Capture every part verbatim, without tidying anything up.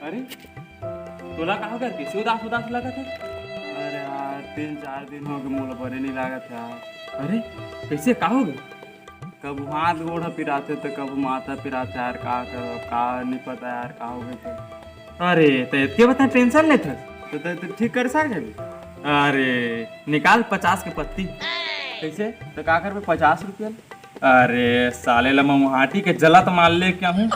अरे, तोला का होगे? कइसे उदास उदास लगत हे? अरे यार, तीन चार दिन होगे, मोला बने नइ लागत यार। अरे, कइसे, का होगे? कभू हाथ गोड़ ह पिराथे, त कभू माथा पिराथे यार, का करव, का नइ पता यार, का होगे त। अरे, त एतके बता tension लेथस? त, त, त ठीक कर सकत हस? अरे, निकाल पचास के पत्ती। कइसे? त का करबे पचास रुपया ले? अरे साले ला मैं उहाटी के जला त मार लेके आहूं।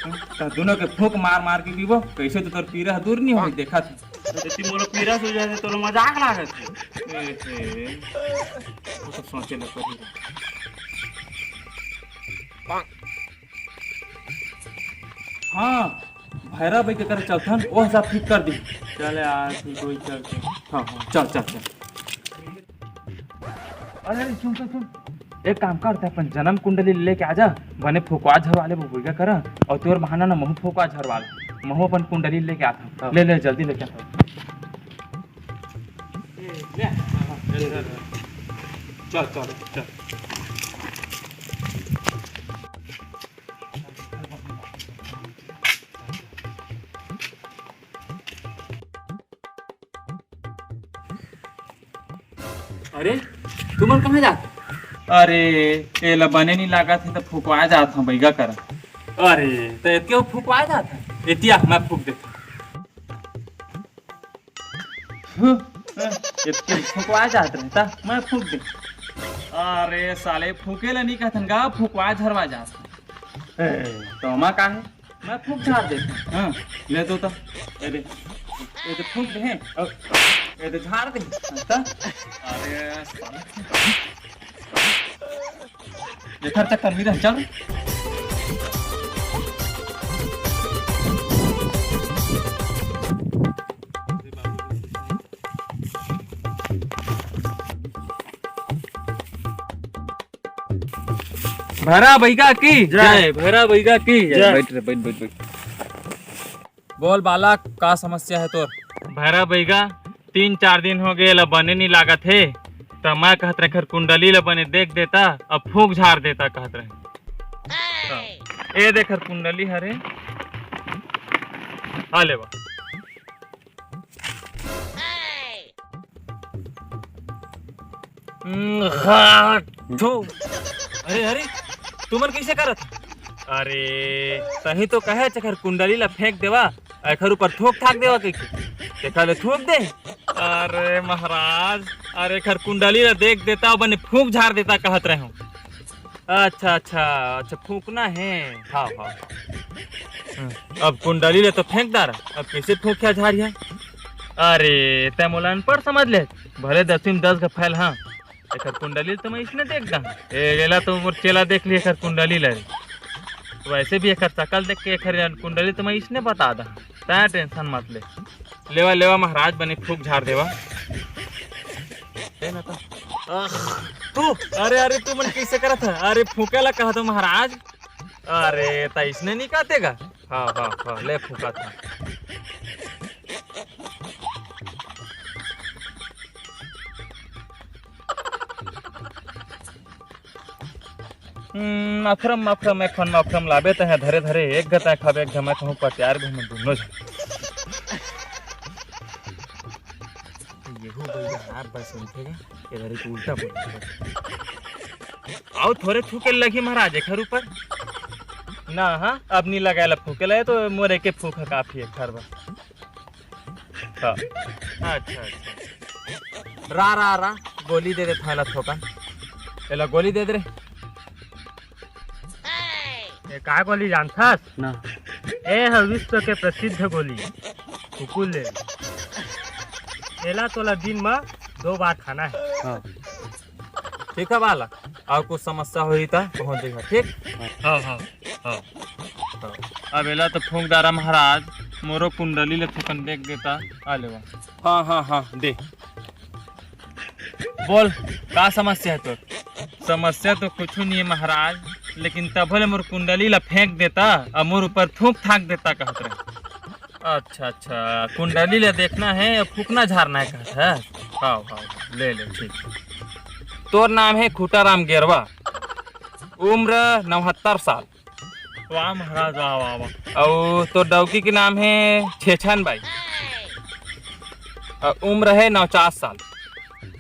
त दूनों के फूंक मार मार के पीबो, कइसे तो तोर पीरा ह दूर नइ होही, देखत हस। अरे ती मोला पीरा से जाथे, तोला मजाक लागत हे। ए, ए, वो तो सोचे ला पड़ी। हाँ, भैरा बइगा करा चलथन, वो हिसाब ठीक कर दी। चल यार, ठीक होही, चल, चल। हाँ, हाँ, चल, चल, चल। अरे, अरे, सुन, सुन, सुन। एक काम कर, तैं अपन जनम कुंडली लेके आ जा, बने फुकवा झरवा लेबो बइगा करा, अउ तोर बहाना ना महूं फुकवा झरवा ले, महूं अपन कुंडली लेके आथंव। हाँ। ले, ले, जल्दी लेके आ। ए, ले। चल, चल, चल। अरे, तुमन कहाँ जात? अरे, एला बने नइ लागत हे त फुकवा जात हंव बइगा करा। अरे, त एतके फुकवा जात हे? एती आ, मैं फूंक देथंव। हम्म, एतके फुकवा जात रहे त मैं फूंक देथंव। अरे साले, फूंके ला नइ कहथन गा, फुकवा झरवा जात हंव। ए, त ओमा का हे? मैं फूंक झार देथंव। हाँ, ले तो त। ए दे। ए दे फूंक दे। ए दे झार दे। त? अरे साले। एकर चक्कर में रह, चल। भैरा बइगा की जय। जय, भैरा बइगा की जय। जय। बइठ रे, बइठ, बइठ, बइठ। बोल बालक, का समस्या हे तोर? भैरा बइगा, तीन चार दिन होगे, एला बने नइ लागत हे, त मैं कहत रहेंव एकर कुंडली ला बने देख देता, अब फूंक झार देता कहत रहेंव। हाँ। ए देख एकर कुंडली हरे, आ लेवा। हम्म, हाँ, ठो। अरे, अरे, तुमन कइसे करत? अरे, तहीं तो कहे एकर कुंडली ला फेंक देवा, एकर ऊपर थूक थाक देवा कहिके। तेखर ले थूक दे। अरे महाराज, अरे एकर कुंडली ला देख देता, बने फूंक झार देता कहत रहेंव। अच्छा, अच्छा, अच्छा, फूंकना हे। हाँ, हाँ। हम्म, अब कुंडली ले तो फेंक डारा, अब कइसे फूंकिया झारिया? अरे, तैं मोला अनपढ़ समझ ले, भले दसवीं में दस का फेल हाँ, एकर कुंडली तो मैं इसने देख डाहूं। ए, एला तो मोर चेला देख ली एकर कुंडली ले। वैसे भी एकर शकल देख के एकर कुंडली तो मैं इसने बता डाहूं, तैं tension मत ले। लेवा, लेवा महाराज, बने फूंक झार देवा। ए ना तो। आह, तू, अरे, अरे, तुमन कइसे करत हे? अरे, फूंके ला कहत हंव महाराज। अरे, त इसने नइ कहते गा? हाँ, हाँ, हाँ, ले फूंकत हंव। हम्म, मफरम, मफरम, एक ठन मफरम लाबे त हे धरे धरे, एक घ तैं खाबे, एक घ मैं खाहूं, पटियार घूमे दूनों झन। येहू बइगा हार बस उठेगा, इधर ही उल्टा पड़। अउ थोरे थूके लगही महाराज एकर ऊपर। ना, हाँ, अब नइ लगाय ला फूंके ला, तो मोर एके फूंक ह काफी हे एकर बर। हाँ। अच्छा, अच्छा। रा, रा, रा, गोली दे दे थैला थोकन। एला गोली दे दे रे। ए का गोली जानथस? ना। ए ह विश्व के प्रसिद्ध गोली, कुकुर ले। एला तोला दिन म दो बार खाना हे। हाँ। ठीक हे बालक, अउ कुछ समस्या होही त पहुंच जइहा, ठीक? हाँ, हाँ, हाँ। हाँ। अब एला तो फूंक डारा महाराज, मोरो कुंडली ले थोकन देख देता, आ लेवा। हाँ, हाँ, हाँ, दे। बोल, का समस्या हे तोर? समस्या तो कुछू नइ हे महाराज, लेकिन तभो ले मोर कुंडली ला फेंक देता अउ मोर ऊपर थूक थाक देता कहत रहे। अच्छा, अच्छा, कुंडली ला देखना हे अउ फूकना झारना हे कहत हे। हाव, हाव, हाव, ले ले, ठीक। तोर नाम हे खूटाराम गेरवा, उम्र नवहत्तर साल। वाह महाराज, वाह, वाह, वाह। अउ तोर डौकी के नाम हे छेछन बाई। अउ उम्र हे नवचास साल।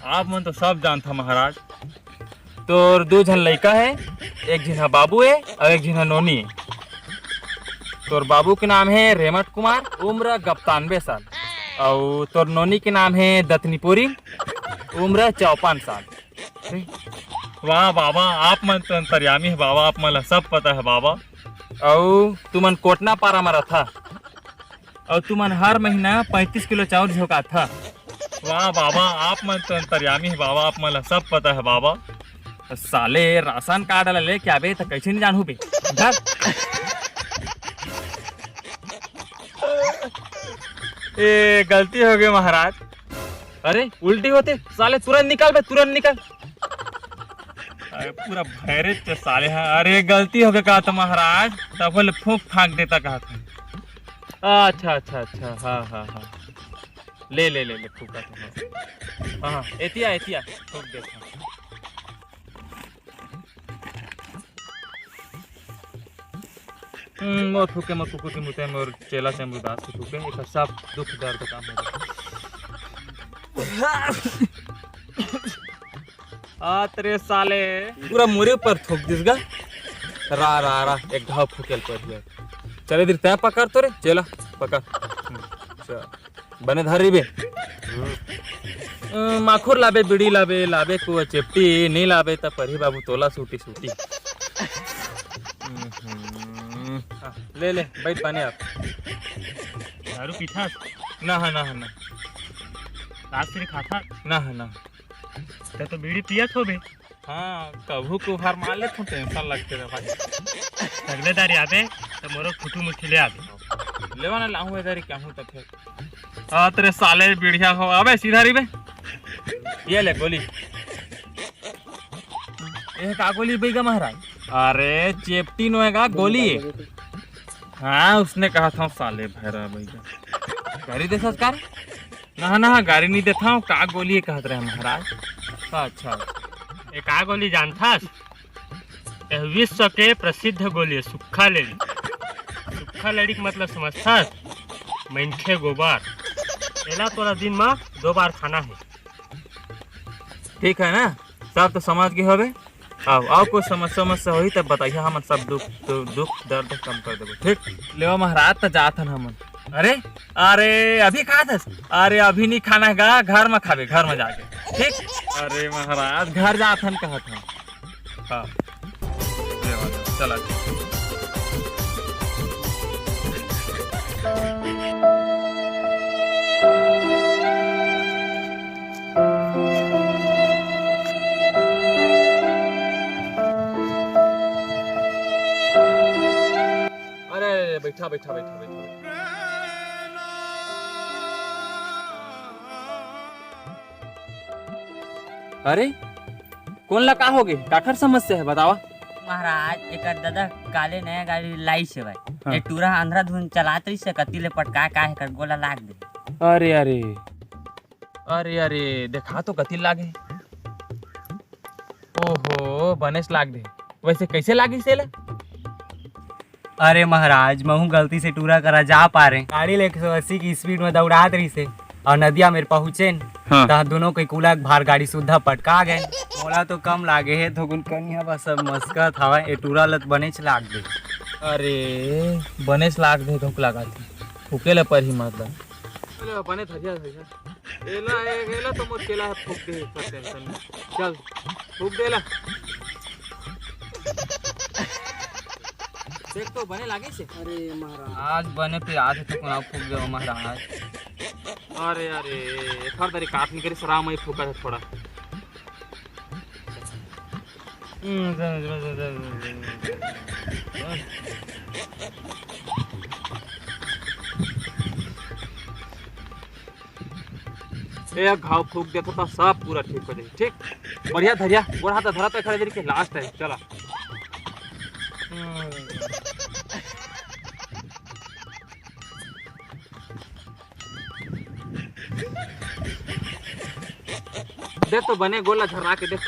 आप मन तो सब जानथा महाराज। तोर दू झन लइका हे, एक झिन ह बाबू हे अउ एक झिन ह नोनी हे। तोर बाबू के नाम हे रेमट कुमार, उम्र गप्तानबे साल। अउ तोर नोनी के नाम हे दतनीपुरी, उम्र चौपन साल। वाह बाबा, आप मन तो अंतर्यामी हे बाबा, आप मन ला सब पता हे बाबा। अउ तुमन कोटना पारा म रथा, अउ तुमन हर महीना पैंतीस किलो चाउर झोंकाथा। वाह बाबा, आप मन तो अंतर्यामी हे बाबा, आप मन ला सब पता हे बाबा। साले राशन कार्ड ला लेके आबे त कैसे नहीं जानहू बे? धर। ए, गलती हो गई महाराज। अरे उल्टी होते साले, तुरंत निकाल बे, तुरंत निकाल। अरे पूरा भैरे ते साले हैं। अरे गलती हो गई का तो महाराज, तब बोले फूंक फांक देता कहा था। अच्छा अच्छा अच्छा, हाँ हाँ हाँ, ले ले ले ले फूका तो, हाँ हाँ हाँ, एतिया एतिया फूंक देता। हम्म, मोर फूके, मोर कुकुर के मुते, मोर चेला चमरुदास के फूके, एकर सब दुख दर्द कम हो जाए। आ तेरे साले, पूरा मोरे ऊपर थूक दिस गा। रा रा रा, एक घाव फूकेल पर दिया। चले दिर तै पकड़ तो रे चेला, पकड़। हम्म, चल। बने धर रहिबे। अ, माखुर लाबे, बीड़ी लाबे, लाबे को चेपटी, नहीं लाबे त परही बाबू तोला सूटी सूटी। हम्म, हाँ, ले ले, बैठ पाने आप। दारू पीथस? ना हा, ना हा, ना। रात सिर खाता? ना हा, ना। ते तो बीड़ी पियत होबे। हाँ, कभू कभार मार लेथों, टेंशन लगथे रे भाई। अगले दारी आबे त मोरो खुटू मुठी ले आबे। लेवा ना लाहूं ए दारी कहूं त फेर। आ तेरे साले बिड़िया हो, अबे सीधा रही बे। ये ले गोली। ये का गोली बैगा महाराज? अरे चेपटी नोएगा गोली। हाँ, उसने कहा था साले भैरा बैगा। करी दे संस्कार। ना ना, गारी नहीं देता हूँ, का गोली कहत रहे महाराज? अच्छा अच्छा। ए का गोली जानथस? ए विश्व के प्रसिद्ध गोली हे, सुक्खा लड़ी। सुक्खा लड़ी के मतलब समझथस? मनखे गोबर। एला तोला दिन म दो बार खाना हे। ठीक है ना, सब तो समझ गए होबे। आओ आओ, कोई समस्या समस्या होही तब बताइए, हमन सब दुख दु, दुख दर्द कम कर देबो, ठीक? लेवा महाराज, त जात हन हमन। अरे अरे, अभी खात हस? अरे अभी नहीं खाना हे गा, घर में खाबे, घर में जाके, ठीक? अरे महाराज, घर जात हन कहत हन। हाँ, लेवा, चला। अरे अरे अरे, बैठा बैठा बैठा बैठा। अरे कोन ला का होगे? काखर समस्या हे बतावा। महाराज, एकर ददा काले नया गाड़ी लाइस हे भाई। हाँ। ए टूरा अंधरा धुन चलात रहिस हे, कति ले पटका का हे कर गोला लाग दे। अरे अरे, अरे अरे, देखा तो कति लागे। ओहो, बनेच लाग दे। वैसे कैसे लागिस एला? अरे महाराज, महू गलती से टूरा करा जा पारे। गाड़ी ले एक सौ अस्सी की स्पीड में दौड़ात रहिस हे अउ नदिया मेर पहुँचेन, हाँ। तहाँ दोनों के कुला के भार गाड़ी सुद्धा पटका गए। मोला तो कम लागे हे, थोकुन कनिहा बस सब मस्कत हवय, ए टूरा लत बनेच लाग दे। अरे बनेच लाग दे, धोक लगा दे, फूके ले परही मतलब। अरे बने धरिया धरिया। एला, ए-, एला तो मोर चेला ह फूक दे, एकर टेंशन नहीं। चल, फूक दे एला। देख तो, बने लागे से। अरे महाराज। आज बने पे आज तो कोना फूक दे महाराज। अरे, अरे, एकर दरी काट निकरी सरा, मैं फूका है थोड़ा। एक घाव फूक देथो त सब पूरा ठीक हो जाही। ठीक, बढ़िया धरिया, गोड़ हाथ धरा तो खड़े देरी के लास्ट है, चला। देख तो बने गोला झर्रा के देख।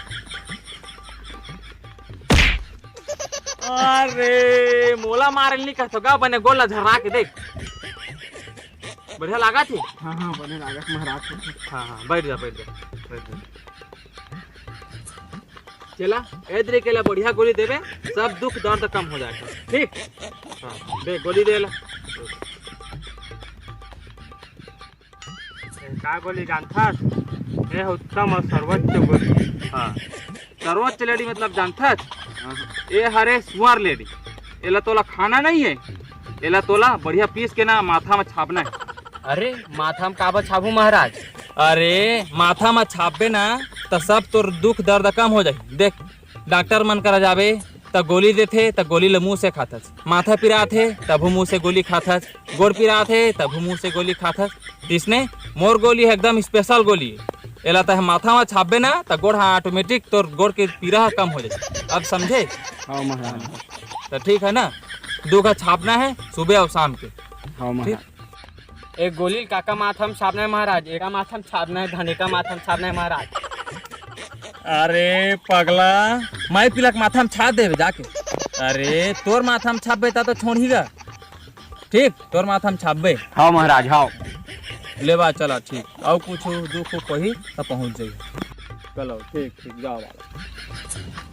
अरे मोला मारे नहीं कहत हो गा, बने गोड़ ला झर्रा के देख। बढ़िया लागत हे? हाँ, हाँ, बने लागत महाराज। हाँ, हाँ, बैठ जा, बैठ जा, बैठ जा। चला, ए दरी के ला बढ़िया गोली देबे, सब दुख दर्द कम हो जाएगा, ठीक? हाँ, दे गोली दे ला। का गोली जानथस? ए उत्तम और सर्वोच्च गोली। हाँ, सर्वोच्च लेडी मतलब जानथस? हाँ। ए हरे सुअर लेडी। एला तोला खाना नहीं है, एला तोला बढ़िया पीस के ना माथा में छापना है। अरे, माथा में काबर छापू महाराज? अरे, माथा में छापबे ना, त सब तोर दुख दर्द कम हो जाही। देख, डॉक्टर मन करा जाबे, त गोली देथे, त गोली ल मुंह से खाथस। माथा पिरात हे, तभू मुंह से गोली खाथस। गोड़ पिरात हे, तभू मुंह से गोली खाथस। इसने मोर गोली हे एकदम स्पेशल गोली हे। एला तह माथा में छापबे ना, त गोड़ हा ऑटोमेटिक तोर गोड़ के पीरा ह कम हो जाही। अब समझे? हाँ महाराज। त ठीक है ना, दुख ह छापना है सुबह और शाम के। हाँ महाराज। एक गोली ल काका माथा में छापना है महाराज, एका माथा में छापना है, धन एका माथा में छापना है महाराज। अरे पगला, मैं पिला के माथा में छाप देबे जाके। अरे तोर माथा में छापबे ता तो छोड़ही गा। ठीक, तोर माथा में छापबे। हाँ महाराज, हाँ। ले बा, चला ठीक। अउ कुछ दुख उख होही त पहुँच जाही। चलो ठीक, ठीक, जाओ बाबा।